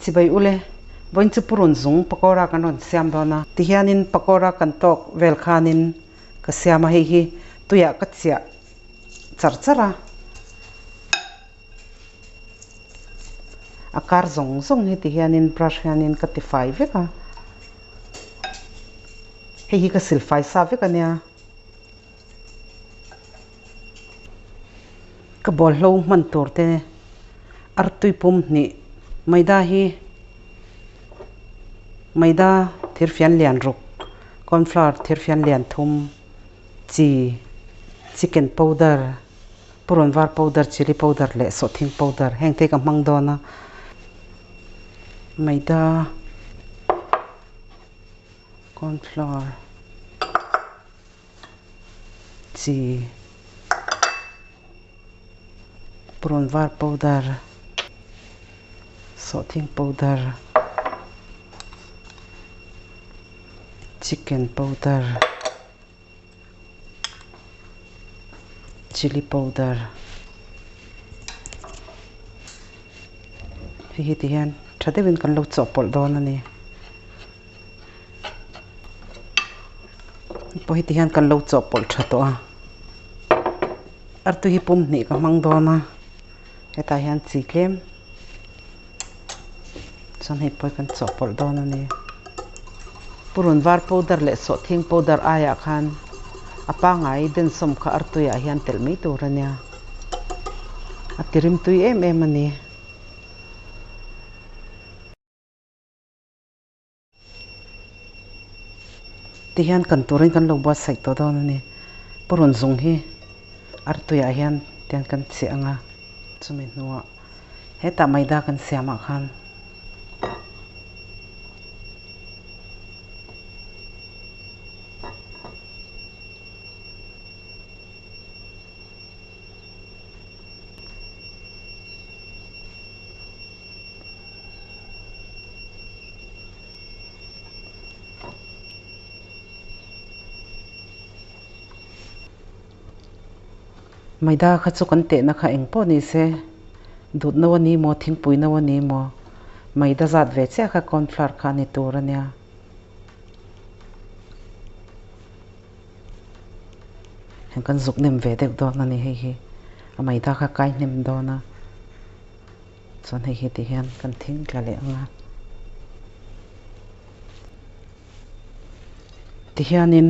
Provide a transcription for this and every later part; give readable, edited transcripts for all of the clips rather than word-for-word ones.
Chibai ule, vawiin chu purun zung pakora kan rawn siam dawn a. Tihianin pakora kan tawk vel khanin ka siam a, hei hi tuiah ka chiah char char a. A kar zawng zawng hi tihianin brush hianin ka tifai vek a. Hei hi ka silfai sa vek a nia. Ka bawlhlo hman tur te artui pum hnih maida hi maida thirfian lian ruk cornflour thirfian lian thum chi chicken powder purun var powder chilli powder leh sawhthing powder heng te hi ka hmang dawn a maida. Cornflour chi purun var powder sawhthing powder chicken powder chilli powder hei hi ti hian tha deuhin kan lo chawhpawlh dawn a ni pawh hi ti hian kan lo chawhpawlh tha tawh a artui hi pum hnih ka hmang dawn a hetah hian chi tlem chuan hei pawh hi kan chawhpawlh dawn a ni purun var powder leh sawhthing powder aiah khan a pangngai densawm kha artuiah hian telh mai tur a nia a ti rimtui em em a ni. Tihian kan turin kan lo buatsaih tawh dawn a ni. Purun zung hi artuiah hian tiang kan cheh ang a, chumi hnuah hetah maida kan siamah khan Maida kha chu kan tehna kha eng pawh ni se dut no a ni maw thingpui no a ni maw maida zat ve chiah kha cornflour kha a ni tur a nia. Heng kan zuk nem ve deuh dawn a ni hei hi a maida kha kai hnem dawn a. Chuan hei hi ti hian kan thing tla leh ang a. Tihianin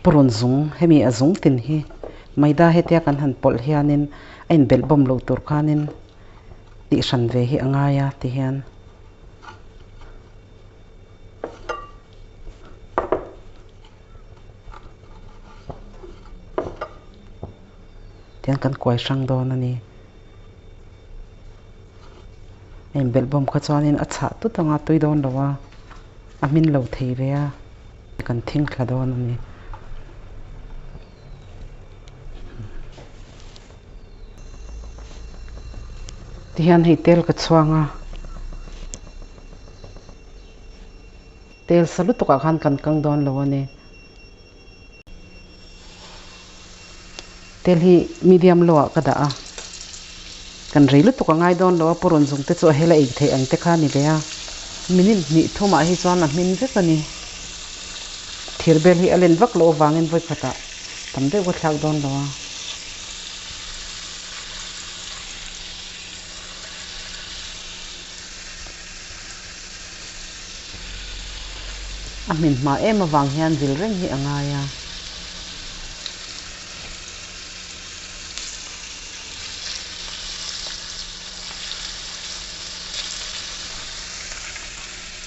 purun zung hemi a zung tin hi maida hetia kan han pawlh hianin a inbelh bawm loh tur khanin tih hran ve hi a ngai a tihian. Tiang kan kuai hrang dawn a ni. A inbelh bawm kha chuanin a chhah tut anga tui dawn lo a, a hmin lo thei ve a, kan thing thla dawn a ni. Tihian hei tel ka chhuang a. Tel sa lutuk ah khan kan kang dawn lo a ni. Tel hi medium low ah ka dah a, kan rei lutuk a ngai dawn lo a, purun zung te chu a hel a ei theih ang te kha a ni ve a. Minute hnih thum ah hi chuan a hmin vek a ni. Thir bel hi a len vak loh avangin vawi khatah tam deuh ka thlak dawn lo a. A hmin hma em avang hian vil reng hi a ngai a.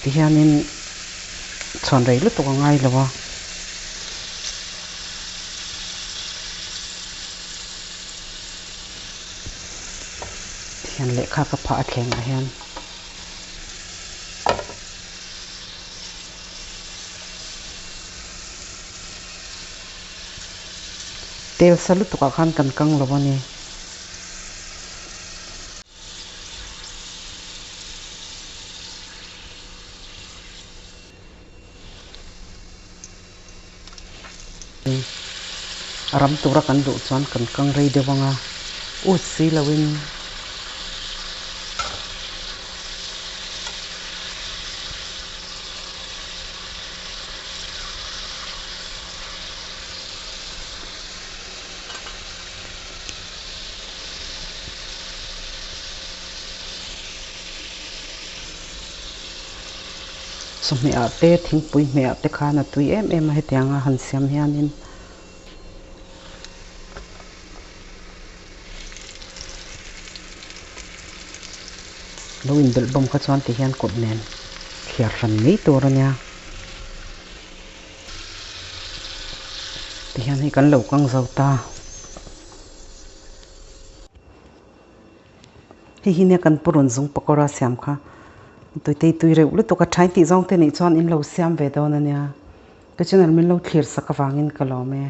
Tihianin chhuan rei lutuk a ngai lo a. Tihian lehkha ka phah a thlengah hian. Tel sa lutuk ah khan kan kang lo a ni. A ram tura kan duh chuan kan kang rei deuh ang a. Ut si loin. Chawhmeh ah te thingpui hmeh ah te khan a tui em em a hetianga han siam hianin. Lo inbelh bawm kha chuan ti hian kut nen thliar hran mai tur a nia. Ti hian hei kan lo kang zo ta. Hei hi nia kan purun zung pakawra siam kha tuitei tui reuh lutuk a thain tih zawng te nih chuan in lo siam ve dawn a nia. Ka channel min lo thlir sak avangin ka lawm e.